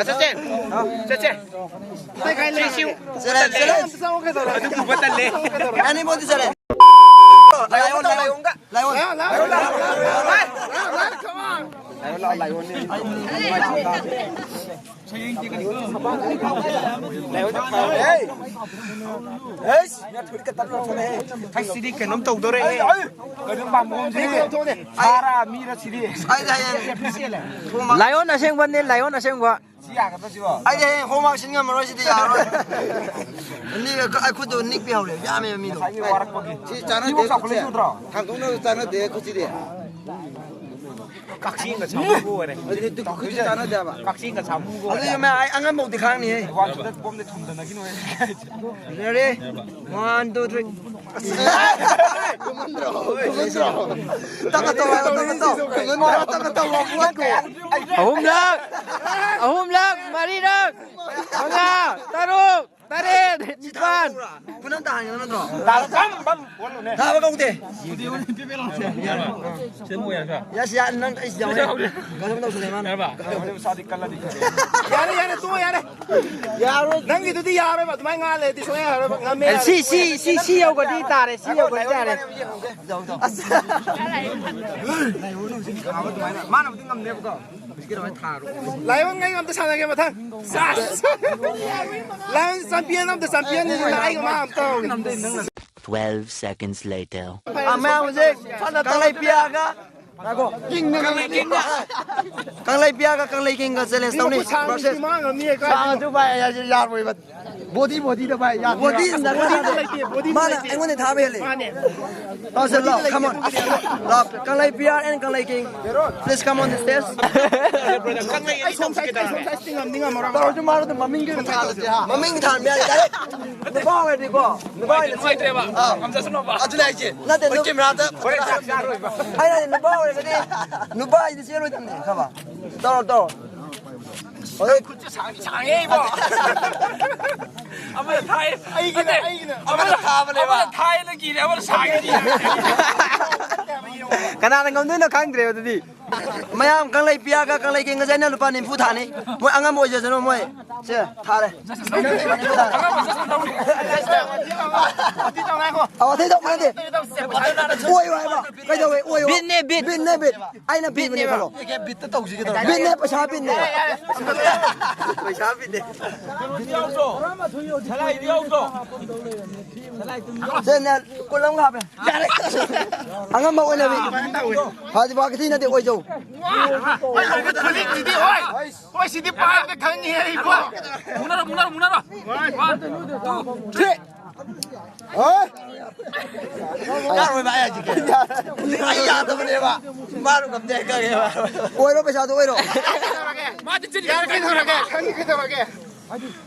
ꯆꯠꯁꯦ꯫ ꯆꯠꯁꯦ꯫ ꯁꯤ, ꯁꯤ꯫ ꯆꯠꯂꯦ, ꯆꯠꯂꯦ꯫ ꯑꯗꯨ ꯄꯨꯕ ꯇꯜꯂꯦ꯫ ꯑꯅꯤꯃꯛꯇꯤ ꯆꯠꯂꯦ꯫ Lion, lion. ꯂꯥꯏꯑꯣꯟ꯫ ꯂꯥꯏꯑꯣꯟ ꯂꯥꯛꯑꯣ, ꯂꯥꯏꯑꯣꯟꯅꯦ꯫ ꯍꯩꯁ, ꯁꯤꯗꯤ ꯀꯩꯅꯣꯝ ꯇꯧꯗꯣꯔꯦꯍꯦ꯫ ꯀꯩꯅꯣꯝ ꯄꯥꯝꯕꯣꯝꯁꯤꯗꯤ ꯁꯥꯔꯥ ꯃꯤꯔ ꯁꯤꯗꯤ? ꯑꯩꯗꯤ ꯍꯌꯦꯡ ꯂꯥꯏꯑꯣꯟ ꯑꯁꯦꯡꯕꯅꯦ, ꯂꯥꯏꯑꯣꯟ ꯑꯁꯦꯡꯕ꯫ ꯁꯤ ꯌꯥꯒꯗ꯭ꯔꯣ ꯁꯤꯕꯣ? ꯑꯩꯗꯤ ꯍꯌꯦꯡ homework ꯁꯤꯟ ꯉꯝꯃꯔꯣꯏ, ꯁꯤꯗꯤ ꯌꯥꯔꯔꯣꯏ꯫ ꯅꯤꯛ-, ꯑꯩ ꯈꯨꯠꯇꯨ ꯅꯤꯛꯄ ꯍꯧꯔꯦ, ꯌꯥꯝꯃꯦꯕ ꯃꯤꯗꯣ꯫ ꯉꯁꯥꯏꯒꯤ ꯋꯥꯔꯛꯄꯒꯤ꯫ ꯁꯤ ꯆꯥꯟꯅꯗꯦ, ꯁꯤꯕꯨꯛ ꯆꯥꯎꯈꯠꯂꯛꯏꯁꯤ ꯈꯨꯠꯁꯦ꯫ ꯎꯗ꯭ꯔꯣ? ꯊꯥꯡꯗꯣꯛꯅꯕ ꯆꯥꯟꯅꯗꯦ, ꯈꯨꯠꯁꯤꯗꯤ꯫ ꯀꯛꯆꯦꯡꯒ ꯁꯥꯃꯨꯒ ꯑꯣꯏꯔꯦ꯫ ꯑꯗꯨꯗꯤ ꯈꯨꯠꯁꯤ ꯆꯥꯟꯅꯗꯦꯕ꯫ ꯀꯛꯆꯦꯡꯒ ꯁꯥꯃꯨꯒ ꯑꯗꯨ ꯑꯣꯏꯔꯦ꯫ ꯌꯦꯡꯉꯨ, ꯑꯩ ꯑꯉꯝꯕꯧꯗꯤ ꯈꯥꯡꯅꯤꯍꯦ꯫ ꯋꯥꯟ ꯇꯨꯗ ꯕꯣꯝꯗꯤ ꯊꯝꯗꯅꯒꯤꯅꯣꯍꯦ꯫ Ready? One, two, three. ꯊꯨꯃꯟꯗ꯭ꯔꯣ? ꯊꯨꯃꯟꯗ꯭ꯔꯣ? ꯇꯞꯅ ꯇꯧ ꯍꯥꯏꯕ, ꯇꯞꯅ ꯇꯧ꯫ ꯊꯨꯃꯟꯗ꯭ꯔꯣ? ꯇꯞꯅ ꯇꯧ ꯍꯥꯏꯕ꯫ ꯑꯍꯨꯝꯂꯛ! ꯑꯍꯨꯝꯂꯛ! ꯃꯔꯤꯔꯛ! ꯃꯉꯥ! ꯇꯔꯨꯛ! ꯇꯔꯦꯠ! ꯅꯤꯄꯥꯟ! ꯄꯨꯅꯝ ꯇꯥꯍꯟꯒꯗꯕ ꯅꯠꯇ꯭ꯔꯣ? ꯇꯥꯔꯣ, ꯕꯝ, ꯕꯝ, ꯑꯣꯜꯂꯨꯅꯦ꯫ ꯊꯥꯕ ꯀꯧꯗꯦ꯫ ꯌꯥꯁꯤ, ꯌꯥ, ꯅꯪ ꯑꯩꯁꯤ ꯌꯥꯎꯔꯦ꯫ ꯀꯩꯅꯣꯝ ꯇꯧꯁꯜꯂꯦ ꯃꯥꯅ꯫ ꯌꯥꯔꯦ, ꯌꯥꯔꯦ, ꯇꯣꯛꯑꯣ, ꯌꯥꯔꯦ꯫ ꯌꯥꯔꯣꯏ꯫ ꯅꯪꯒꯤꯗꯨꯗꯤ ꯌꯥꯔꯣꯏꯕ, ꯑꯗꯨꯃꯥꯏꯅ ꯉꯥꯡ ꯂꯩꯔꯗꯤ ꯁꯨꯡꯌꯥ ꯌꯥꯔꯣꯏꯕ꯫ ꯉꯝꯃꯦ, ꯑꯦ, ꯌꯥꯔꯦ꯫ ꯁꯤ, ꯁꯤ, ꯁꯤ, ꯁꯤ ꯌꯧꯒ꯭ꯔꯗꯤ ꯇꯥꯔꯦ, ꯁꯤ ꯌꯧꯒ꯭ꯔꯗꯤ ꯌꯥꯔꯦ꯫ ꯃꯥꯅꯕꯨꯗꯤ ꯉꯝꯅꯦꯕꯀꯣ꯫ ꯍꯧꯖꯤꯛꯀꯤ ꯑꯗꯨꯃꯥꯏꯅ ꯊꯥꯔꯣ꯫ ꯂꯥꯏꯑꯣꯟ ꯉꯩ ꯑꯝꯇ ꯁꯥꯟꯅꯒꯦ ꯃꯊꯪ꯫ ꯁꯥꯁ! ꯂꯥꯏꯑꯣꯟ champion ꯑꯝꯇ champion ꯅꯤ, ꯑꯩꯒ ꯃꯥ ꯑꯝꯇ ꯇꯧꯔꯒꯦ꯫ Twelve seconds later. ꯑꯃ ꯍꯧꯖꯤꯛ ꯀꯪꯂꯩ ꯄꯤꯌꯥꯒ ꯉꯥꯏꯈꯣ꯫ ꯀꯪꯂꯩ ꯀꯤꯡꯒ꯫ ꯀꯪꯂꯩ ꯄꯤꯌꯥꯒ ꯀꯪꯂꯩ ꯀꯤꯡꯒ ꯆꯦꯂꯦꯟꯖ ꯇꯧꯅꯤ꯫ ꯃꯈꯨꯠ ꯁꯥꯡꯕꯁꯤꯗꯤ ꯃꯥ ꯉꯝꯅꯤꯌꯦ, ꯀꯥꯏꯗꯅꯣ꯫ ꯁꯥꯡꯉꯁꯨ ꯚꯥꯏ, ꯑꯩ ꯌꯥꯔꯣꯏꯕ꯫ ꯕꯣꯗꯤ, ꯕꯣꯗꯤꯗ ꯚꯥꯏ, ꯌꯥꯗꯦ꯫ ꯕꯣꯗꯤ ꯅꯠꯇ꯭ꯔꯒ ꯕꯣꯗꯤꯗ ꯂꯩꯇꯦ, ꯕꯣꯗꯤꯗ ꯃꯥꯅ ꯂꯩꯇꯦ꯫ ꯑꯩꯉꯣꯟꯗ ꯊꯥꯕ ꯍꯦꯜꯂꯤ꯫ ꯃꯥꯅꯦ꯫ ꯇꯧꯁꯦ, ꯂꯥꯎ, come on. ꯂꯥꯎ, Kanglei Piya and Kanglei king, please come on the stage. ꯑꯩ ꯁꯣꯝ ꯁꯥꯏꯠ, ꯑꯩ ꯁꯣꯝ ꯁꯥꯏꯠꯇꯤ ꯉꯝꯗꯤ ꯉꯝꯃꯔꯣꯏ꯫ ꯇꯧꯔꯁꯨ ꯃꯥꯅ ꯑꯗꯨꯝ ꯃꯃꯤꯡꯒꯤ ꯑꯗꯨꯝ ꯊꯥꯜꯂꯁꯦ, ꯍꯥ? ꯃꯃꯤꯡ ꯊꯥꯟꯕ ꯌꯥꯔꯦ, ꯌꯥꯔꯦ꯫ ꯅꯨꯄꯥ ꯑꯣꯏꯔꯗꯤꯀꯣ, ꯅꯨꯄꯥ ꯑꯣꯏꯔꯗꯤ ꯅꯨꯡꯉꯥꯏꯇ꯭ꯔꯦꯕ꯫ ꯑꯥ꯫ ꯉꯝꯖꯁꯅꯣꯕ꯫ ꯑꯗꯨꯅꯦ ꯍꯥꯏꯁꯦ꯫ ꯅꯠꯇꯦ, ꯍꯣꯏ, ꯅꯨ-, ꯀꯦꯃꯦꯔꯥꯗ ꯍꯣꯔꯦꯟ ꯆꯥꯛ ꯆꯥꯔꯣꯏꯕ꯫ ꯑꯩꯅ ꯍꯥꯏꯗꯤ ꯅꯨꯄꯥ ꯑꯣꯏꯔꯒꯗꯤ, ꯅꯨꯄꯥ ꯍꯥꯏꯗꯤ ꯆꯦꯜꯂꯣꯏꯗꯕꯅꯦ, ꯈꯪꯉꯕ? ꯇꯧꯔꯣ, ꯇꯧꯔꯣ꯫ ꯍꯧꯖꯤꯛ ꯈꯨꯠꯁꯦ ꯁꯥꯡꯗꯤ ꯁꯥꯡꯉꯦ ꯏꯕꯣ꯫ ꯑꯃꯅ ꯊꯥꯏ꯫ ꯑꯩꯒꯤꯅ, ꯅꯠꯇꯦ, ꯑꯩꯒꯤꯅ꯫ ꯑꯃꯅ, ꯑꯃꯅ ꯊꯥꯕꯅꯦꯕ꯫ ꯑꯃꯅ ꯊꯥꯏꯅ ꯀꯤꯔꯦ, ꯑꯃꯅ ꯁꯥꯡꯉꯦ ꯀꯤꯔꯦ꯫ ꯀꯅꯥꯅ ꯉꯝꯗꯣꯏꯅꯣ ꯈꯪꯗ꯭ꯔꯦ ꯑꯗꯨꯗꯤ꯫ ꯃꯌꯥꯝ ꯀꯪꯂꯩ ꯄꯤꯌꯥꯒ ꯀꯪꯂꯩ ꯀꯦꯡꯒꯁꯦ ꯑꯩꯅ ꯂꯨꯄꯥ ꯅꯤꯐꯨ ꯊꯥꯅꯤ꯫ ꯃꯣꯏ ꯑꯉꯝꯕ ꯑꯣꯏꯖꯁꯅꯨ, ꯃꯣꯏ꯫ ꯁꯦ, ꯊꯥꯔꯦ꯫ ꯑꯧ, ꯑꯇꯩ ꯇꯧꯕ ꯅꯠꯇꯦ꯫ ꯑꯣꯏꯌꯣ ꯍꯥꯏꯕ꯫ ꯀꯩꯗꯧꯋꯦ? ꯑꯣꯏꯌꯣ꯫ ꯕꯤꯠꯅꯦ, ꯕꯤꯠ꯫ ꯕꯤꯠꯅꯦ, ꯕꯤꯠ꯫ ꯑꯩꯅ ꯄꯤꯕꯅꯦ ꯈꯜꯂꯣ꯫ ꯕꯤꯠꯅꯦ, ꯄꯩꯁꯥ ꯕꯤꯠꯅꯦ꯫ ꯄꯩꯁꯥ ꯕꯤꯠꯅꯦ꯫ ꯁꯦ, ꯅꯦ, ꯀꯨꯟ ꯑꯃꯒ ꯍꯥꯞꯄꯦ꯫ ꯌꯥꯔꯦ꯫ ꯑꯉꯝꯕ ꯑꯣꯏꯅꯕꯤ꯫ ꯍꯧꯖꯤꯛ ꯐꯥꯎ ꯀꯩꯊꯤ ꯅꯠꯇꯦ, ꯑꯣꯏꯖꯧ꯫ ꯈꯨꯂꯤꯡꯁꯤꯗꯤ, ꯍꯣꯏ꯫ ꯍꯣꯏ, ꯁꯤꯗꯤ ꯄꯥꯏꯕꯗ ꯈꯪꯉꯤꯍꯦ, ꯑꯩꯕꯣ꯫ ꯃꯨꯅꯔꯣ, ꯃꯨꯅꯔꯣ, ꯃꯨꯅꯔꯣ꯫ One, two, three꯫ ꯍꯣꯏ꯫ ꯌꯥꯔꯣꯏꯕ, ꯑꯩ ꯍꯧꯖꯤꯛ꯫ ꯑꯩ ꯌꯥꯗꯕꯅꯦꯕ꯫ ꯃꯥꯅ ꯉꯝꯗꯦ ꯍꯥꯏ ꯈꯪꯉꯦꯕ꯫ ꯑꯣꯏꯔꯣ, ꯄꯩꯁꯥꯗꯣ ꯑꯣꯏꯔꯣ꯫ ꯃꯥꯗꯤ ꯆꯤꯟ ꯌꯥꯔꯦ, ꯀꯩꯗꯧꯔꯒꯦ? ꯈꯪꯉꯤ, ꯀꯩꯗꯧꯔꯒꯦ?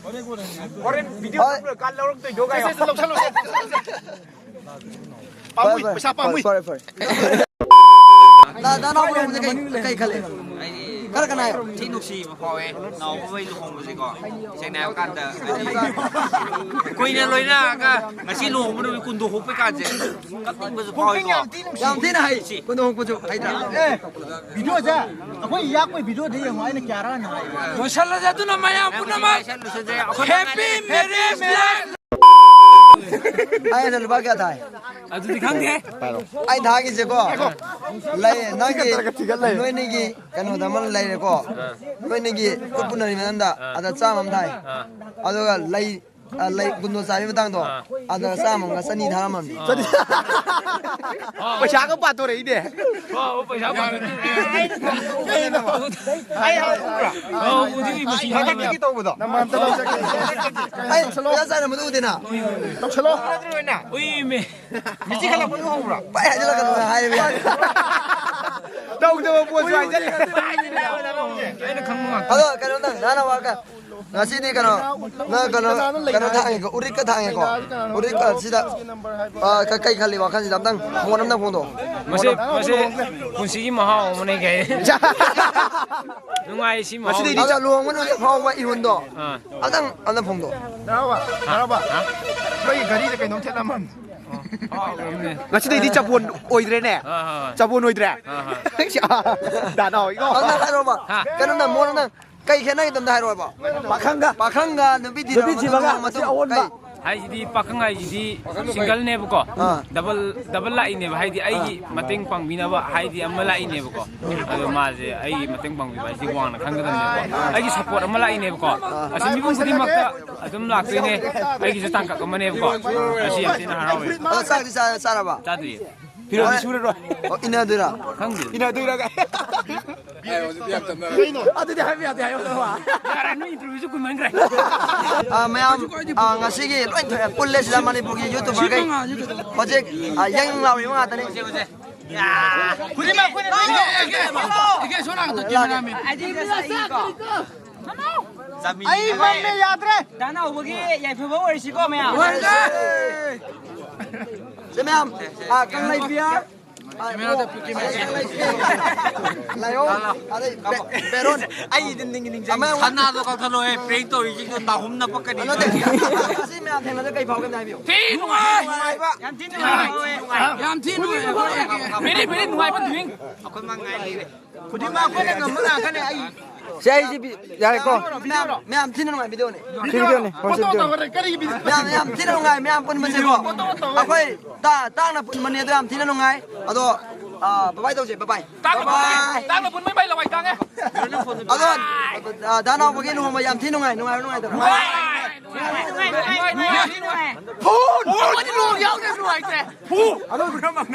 ꯍꯣꯔꯦꯟ video ꯍꯣꯏ꯫ Upload ꯀꯥꯟ ꯂꯧꯔꯛꯇꯣꯏꯗꯣ ꯀꯥꯏꯌꯣ꯫ ꯁꯦ, ꯁꯦ, ꯂꯧꯁꯜꯂꯣ, ꯁꯦ, ꯂꯧꯁꯜꯂꯣ, ꯁꯦ꯫ ꯄꯥꯝꯃꯨꯏ, ꯐꯔꯦ, ꯐꯔꯦ, ꯄꯩꯁꯥ ꯄꯥꯝꯃꯨꯏ꯫ Sorry, sorry꯫ ꯅ-, ꯅ-, ꯅꯅꯥꯎ ꯂꯨꯍꯣꯡꯕꯗꯤ ꯀꯩ, ꯀꯩ ꯈꯜꯂꯤ? ꯑꯩꯗꯤ ꯀꯔ ꯀꯅꯥ ꯍꯥꯏꯔꯣ? ꯊꯤ ꯅꯨꯡꯁꯤꯕ ꯐꯥꯎꯋꯦ ꯅꯥꯎꯕꯍꯣꯏ ꯂꯨꯍꯣꯡꯕꯁꯦꯀꯣ꯫ ꯁꯦꯡꯅ ꯍꯥꯏꯔ ꯀꯥꯟꯗ, ꯍꯥꯏꯗꯤ, ꯀꯨꯏꯅ ꯂꯣꯏꯅꯔꯛꯑꯒ ꯉꯁꯤ ꯂꯨꯍꯣꯡꯕ ꯅꯨꯃꯤꯠ ꯀꯨꯟꯗꯣ ꯍꯣꯛꯄ ꯀꯥꯟꯁꯦ ꯀꯞꯅꯤꯡꯕꯁꯨ ꯐꯥꯎꯋꯤꯀꯣ꯫ ꯌꯥꯝ ꯊꯤꯅ ꯍꯩ꯫ ꯀꯨꯟꯗꯣ ꯍꯣꯛꯄꯁꯨ ꯍꯩꯇ꯭ꯔꯥ? ꯑꯦ, video ꯁꯦ ꯑꯩꯈꯣꯏ ꯌꯥꯛꯄꯩ video ꯗ ꯌꯦꯡꯉꯣ, ꯑꯩꯅ ꯀꯌꯥꯔꯛ ꯍꯥꯏ꯫ ꯂꯣꯏꯁꯜꯂꯁꯦ ꯑꯗꯨꯅ ꯃꯌꯥꯝ ꯄꯨꯝꯅꯃꯛ꯫ ꯂꯣꯏꯁꯜꯂꯁꯦ꯫ ꯑꯩꯈꯣꯏ Happy marriage life꯫ ꯑꯩ ꯑꯗ ꯂꯨꯄꯥ ꯀꯌꯥ ꯊꯥꯏ? ꯑꯗꯨꯗꯤ ꯈꯪꯗꯦ꯫ ꯑꯩ ꯊꯥꯒꯤꯁꯦꯀꯣ, ꯂꯩ, ꯅꯪꯒꯤ, ꯅꯣꯏꯅꯤꯒꯤ ꯀꯩꯅꯣꯗ ꯑꯃ ꯂꯩꯔꯦꯀꯣ, ꯅꯣꯏꯅꯤꯒꯤ ꯈꯨꯠ ꯄꯨꯟꯅꯔꯤ ꯃꯅꯨꯡꯗ, ꯑꯗ ꯆꯥꯝꯃ ꯑꯃ ꯊꯥꯏ, ꯑꯗꯨꯒ ꯂꯩ ꯑ, ꯂꯩ ꯒꯨꯟꯗꯣ ꯆꯥꯕꯒꯤ ꯃꯇꯥꯡꯗꯣ, ꯑꯗ ꯆꯥꯝꯃꯒ ꯆꯅꯤ ꯊꯥꯔꯝꯃꯕꯅꯤ꯫ ꯄꯩꯁꯥꯒ ꯄꯥꯊꯣꯔꯛꯏꯅꯦ꯫ ꯑꯣ, ꯄꯩꯁꯥ ꯄꯥꯊꯣꯔꯛꯏꯅꯦ꯫ ꯑꯩ ꯍꯥꯏꯔꯛꯎꯔꯥ? ꯑꯣ, ꯎꯗꯤ ꯎꯏ, ꯃꯁꯤ ꯃꯊꯛꯇꯒꯤ ꯇꯧꯕꯗꯣ꯫ ꯅꯃꯥꯟ ꯑꯝꯇ ꯂꯧꯖꯒꯦ꯫ ꯑꯩ ꯄꯩꯁꯥ ꯆꯥꯏꯔꯝꯕꯗꯣ ꯎꯗꯦꯅ꯫ ꯇꯧꯁꯜꯂꯣ꯫ ꯎꯏꯃꯦ꯫ ꯃꯤꯆꯤ ꯈꯜꯂꯛꯄꯗꯣ ꯎꯕ꯭ꯔꯥ? ꯄꯥꯏ ꯍꯥꯏꯖꯤꯜꯂꯛꯀꯅꯨ ꯍꯥꯏꯔꯤꯕ ꯌꯥꯅꯤ꯫ ꯇꯧꯗꯕ ꯄꯣꯠꯁꯨ ꯍꯥꯏꯖꯤꯜꯂꯦ꯫ ꯑꯩꯅ ꯈꯪꯕ ꯉꯥꯛꯇ꯫ ꯑꯗꯣ ꯀꯩꯅꯣ ꯅꯪ, ꯅꯍꯥꯟ ꯋꯥ ꯀ-, ꯉꯁꯤꯗꯤ ꯀꯩꯅꯣ, ꯅꯪ ꯀꯩꯅꯣ, ꯀꯩꯅꯣ ꯊꯥꯡꯉꯦꯀꯣ, ꯎꯔꯤꯛꯀ ꯊꯥꯡꯉꯦꯀꯣ꯫ ꯎꯔꯤꯛꯀ ꯁꯤꯗ, ꯑ, ꯀ-, ꯀꯩ ꯈꯜꯂꯤ ꯋꯥꯈꯜꯁꯤꯗ ꯑꯝꯇꯪ ꯃꯣꯠ ꯑꯝꯇꯪ ꯐꯣꯡꯗꯣꯛꯑꯣ꯫ ꯃꯁꯤ, ꯃꯁꯤ ꯄꯨꯟꯁꯤꯒꯤ ꯃꯍꯥꯎ ꯑꯃꯅꯦ ꯀꯩ꯫ ꯅꯨꯡꯉꯥꯏ ꯁꯤ ꯃꯍꯥꯎ꯫ ꯉꯁꯤꯗꯩꯗꯤ ꯆꯠ-, ꯂꯨꯍꯣꯡꯕ ꯅꯨꯃꯤꯠ ꯐꯥꯎꯕ ꯏꯍꯨꯟꯗꯣ꯫ ꯑꯥ꯫ ꯑꯝꯇꯪ, ꯑꯝꯇꯪ ꯐꯣꯡꯗꯣꯛꯑꯣ꯫ ꯅꯥꯎꯕ, ꯍꯥ? ꯅꯥꯎꯕ, ꯍꯥ? ꯑꯩꯈꯣꯏꯒꯤ ꯘꯔꯤꯗ ꯀꯩꯅꯣꯝ ꯊꯦꯠꯂꯝꯃꯝꯅꯦ꯫ ꯑꯣ, ꯍꯥꯎꯔꯝꯅꯦ꯫ ꯉꯁꯤꯗꯩꯗꯤ ꯆꯕꯣꯟ ꯑꯣꯏꯗ꯭ꯔꯦꯅꯦ? ꯑꯥ, ꯍꯣꯏ, ꯍꯣꯏ꯫ ꯆꯕꯣꯟ ꯑꯣꯏꯗ꯭ꯔꯦ? ꯑꯥ, ꯍꯣꯏ꯫ ꯗꯥ ꯅꯥꯎ ꯏꯀꯣ꯫ ꯑꯝꯇ ꯍꯥꯏꯔꯣꯕ꯫ ꯍꯥ? ꯀꯩꯅꯣꯝꯇ ꯃꯣꯠ ꯑꯝꯇꯪ ꯀꯩ ꯈꯦꯠꯅꯒꯦ ꯑꯝꯇ ꯍꯥꯏꯔꯣꯕ꯫ ꯄꯥꯈꯪꯒ꯫ ꯄꯥꯈꯪꯒ ꯅꯨꯄꯤ ꯊꯤꯔꯕ ꯅꯨꯄꯤ ꯊꯤꯕꯒ ꯃꯇꯨꯡ, ꯑꯁꯤ ꯑꯑꯣꯟꯕ꯫ ꯀꯩ? ꯍꯥꯏꯁꯤꯗꯤ ꯄꯥꯈꯪ ꯍꯥꯏꯁꯤꯗꯤ ꯁꯤꯡꯒꯜꯅꯦꯕꯀꯣ꯫ ꯑꯥ꯫ Double, double ꯂꯥꯛꯏꯅꯦꯕ꯫ ꯍꯥꯏꯗꯤ ꯑꯩꯒꯤ ꯑꯥ꯫ ꯃꯇꯦꯡ ꯄꯥꯡꯕꯤꯅꯕ ꯍꯥꯏꯗꯤ ꯑꯃ ꯂꯥꯛꯏꯅꯦꯕꯀꯣ꯫ ꯑꯗꯣ ꯃꯥꯁꯦ ꯑꯩꯒꯤ ꯃꯇꯦꯡ ꯄꯥꯡꯕꯤꯕ ꯍꯥꯏꯁꯤꯗꯤ ꯋꯥꯡꯅ ꯈꯟꯒꯗꯕꯅꯦꯕꯀꯣ꯫ ꯑꯩꯒꯤ ꯁꯞꯄꯣꯔꯠ ꯑꯃ ꯂꯥꯛꯏꯅꯦꯕꯀꯣ꯫ ꯑꯥ꯫ ꯑꯁꯤ ꯃꯤꯄꯨꯝ ꯈꯨꯗꯤꯡꯃꯛꯇ ꯑꯗꯨꯝ ꯂꯥꯛꯇꯣꯏꯅꯦ꯫ ꯑꯩꯒꯤꯁꯨ ꯇꯥꯡꯀꯛ ꯑꯃꯅꯦꯕꯀꯣ꯫ ꯑꯁꯤ ꯌꯥꯝ ꯊꯤꯅ ꯍꯔꯥꯎꯋꯦ꯫ ꯑꯗꯣ ꯆꯥꯛꯇꯤ ꯆꯥ-, ꯆꯥꯔꯕ? ꯆꯥꯗ꯭ꯔꯤꯌꯦ꯫ ꯐꯤꯔꯣꯜꯗꯤ ꯁꯨꯔꯔꯣꯏ꯫ ꯑꯣ, ꯏꯟꯅꯗꯣꯏꯔꯥ? ꯈꯪꯗꯦ꯫ ꯏꯟꯅꯗꯣꯏꯔꯥ? ꯀꯩꯅꯣ? ꯑꯗꯨꯗꯤ ꯍꯥꯏꯕ ꯌꯥꯗꯦ, ꯍꯥꯏꯌꯣ, ꯅꯪ ꯋꯥ꯫ ꯌꯥꯔꯦ, ꯅꯣꯏ ꯏꯟꯇꯔꯚꯤꯌꯨꯁꯨ ꯀꯨꯏꯃꯟꯈ꯭ꯔꯦ꯫ ꯑ, ꯃꯌꯥꯝ, ꯑ, ꯉꯁꯤꯒꯤ ꯂꯣꯏ ꯊꯣꯛꯑꯦ, ꯄꯨꯜꯂꯦ ꯁꯤꯗ ꯃꯅꯤꯄꯨꯔꯒꯤ ꯌꯨꯇꯨꯕꯔꯈꯩ꯫ ꯍꯧꯖꯤꯛ, ꯑ, ꯌꯪ ꯌꯪ ꯂꯥꯎꯔꯤꯕ ꯉꯥꯛꯇꯅꯤ꯫ ꯈꯨꯗꯤꯡꯃꯛ, ꯈꯨꯗꯤꯡꯃꯛ, ꯏꯒꯦ, ꯏꯒꯦ, ꯏꯒꯦ, ꯁꯣꯝ ꯅꯥꯀꯟꯗ ꯀꯦꯃꯦꯔꯥꯃꯦꯟ꯫ ꯑꯩ ꯃꯝꯃꯦ, ꯌꯥꯗ꯭ꯔꯦ꯫ ꯗꯥ ꯅꯥꯎꯕꯒꯤ ꯌꯥꯏꯐꯕ ꯑꯣꯏꯔꯁꯤꯀꯣ, ꯃꯌꯥꯝ꯫ ꯁꯦ, ꯃꯌꯥꯝ, ꯑ, ꯀꯪꯂꯩ ꯕꯤꯌꯥꯔ, ꯑ, ꯂꯥꯏꯑꯣꯡ, ꯑꯗꯩ ꯕꯦ-, ꯕꯦꯔꯣꯟ꯫ ꯑꯩ ꯑꯗꯨꯝ ꯅꯤꯡ-, ꯅꯤꯡꯁꯤꯡꯉꯤ꯫ ꯑꯃ ꯁꯅꯥꯗꯣ ꯀꯛꯊꯠꯂꯣꯍꯦ, ꯄ꯭ꯔꯦꯡ ꯇꯧꯔꯤꯁꯤꯡꯗꯣ ꯅꯥꯍꯨꯝ ꯅꯄꯛꯀꯅꯤ꯫ ꯅꯠꯇꯦ, ꯑꯁꯤ ꯃꯌꯥꯝ ꯊꯦꯡꯅꯗ ꯀꯩ ꯐꯥꯎꯒꯦ ꯑꯝꯇ ꯍꯥꯏꯕꯤꯌꯨ꯫ ꯊꯤ ꯅꯨꯡꯉꯥꯏ꯫ ꯌꯥꯝ ꯊꯤ ꯅꯨꯡꯉꯥꯏ꯫ ꯌꯥꯝ ꯊꯤ ꯅꯨꯡꯉꯥꯏ꯫ Very, very ꯅꯨꯡꯉꯥꯏꯕ doing꯫ ꯑꯩꯈꯣꯏ ꯃꯉꯥꯏ ꯂꯩꯔꯦ꯫ ꯈꯨꯗꯤꯡꯃꯛ ꯑꯩꯈꯣꯏꯅ ꯉꯝꯕ ꯉꯥꯛꯇꯅꯦ꯫ ꯑꯩ ꯁꯦ, ꯑꯩꯁꯤ ꯕꯤ-, ꯌꯥꯔꯦꯀꯣ꯫ ꯃꯌꯥꯝ, ꯃꯌꯥꯝ ꯊꯤꯅ ꯅꯨꯡꯉꯥꯏ ꯚꯤꯗꯤꯑꯣꯅꯦ꯫ ꯁꯤ ꯚꯤꯗꯤꯑꯣꯅꯦ, ꯍꯣꯏ, ꯁꯤ ꯚꯤꯗꯤꯑꯣꯅꯦ꯫ ꯃꯌꯥꯝ, ꯌꯥꯝ ꯊꯤꯅ ꯅꯨꯡꯉꯥꯏ, ꯃꯌꯥꯝ ꯄꯨꯟꯕꯁꯦꯀꯣ꯫ ꯑꯩꯈꯣꯏ ꯇꯥ-, ꯇꯥꯡꯅ ꯄꯨꯟꯕꯅꯦ, ꯑꯗꯣ ꯌꯥꯝ ꯊꯤꯅ ꯅꯨꯡꯉꯥꯏ꯫ ꯑꯗꯣ, ꯑꯥ, ꯕꯕꯥꯏ ꯇꯧꯁꯦ, ꯕꯕꯥꯏ꯫ ꯇꯥꯡꯅ ꯄꯨꯟꯕ-, ꯕꯕꯥꯏ꯫ ꯇꯥꯡꯅ ꯄꯨꯟꯕꯩ ꯃꯥꯏ ꯂꯋꯥꯏ ꯇꯥꯡꯉꯦ꯫ ꯑꯗꯣ, ꯑꯥ, ꯗꯥ ꯅꯥꯎꯕꯒꯤ ꯂꯨꯍꯣꯡꯕ ꯌꯥꯝ ꯊꯤ ꯅꯨꯡꯉꯥꯏ, ꯅꯨꯡꯉꯥꯏꯕ꯭ꯔꯥ, ꯅꯨꯡꯉꯥꯏꯇꯕ꯭ꯔꯥ? ꯅꯨꯡꯉꯥꯏ꯫ ꯍꯥꯏꯈ꯭ꯔꯦ꯫ ꯐꯨ! ꯑꯗꯣ ꯄꯨꯔꯥ ꯃꯥꯡꯅ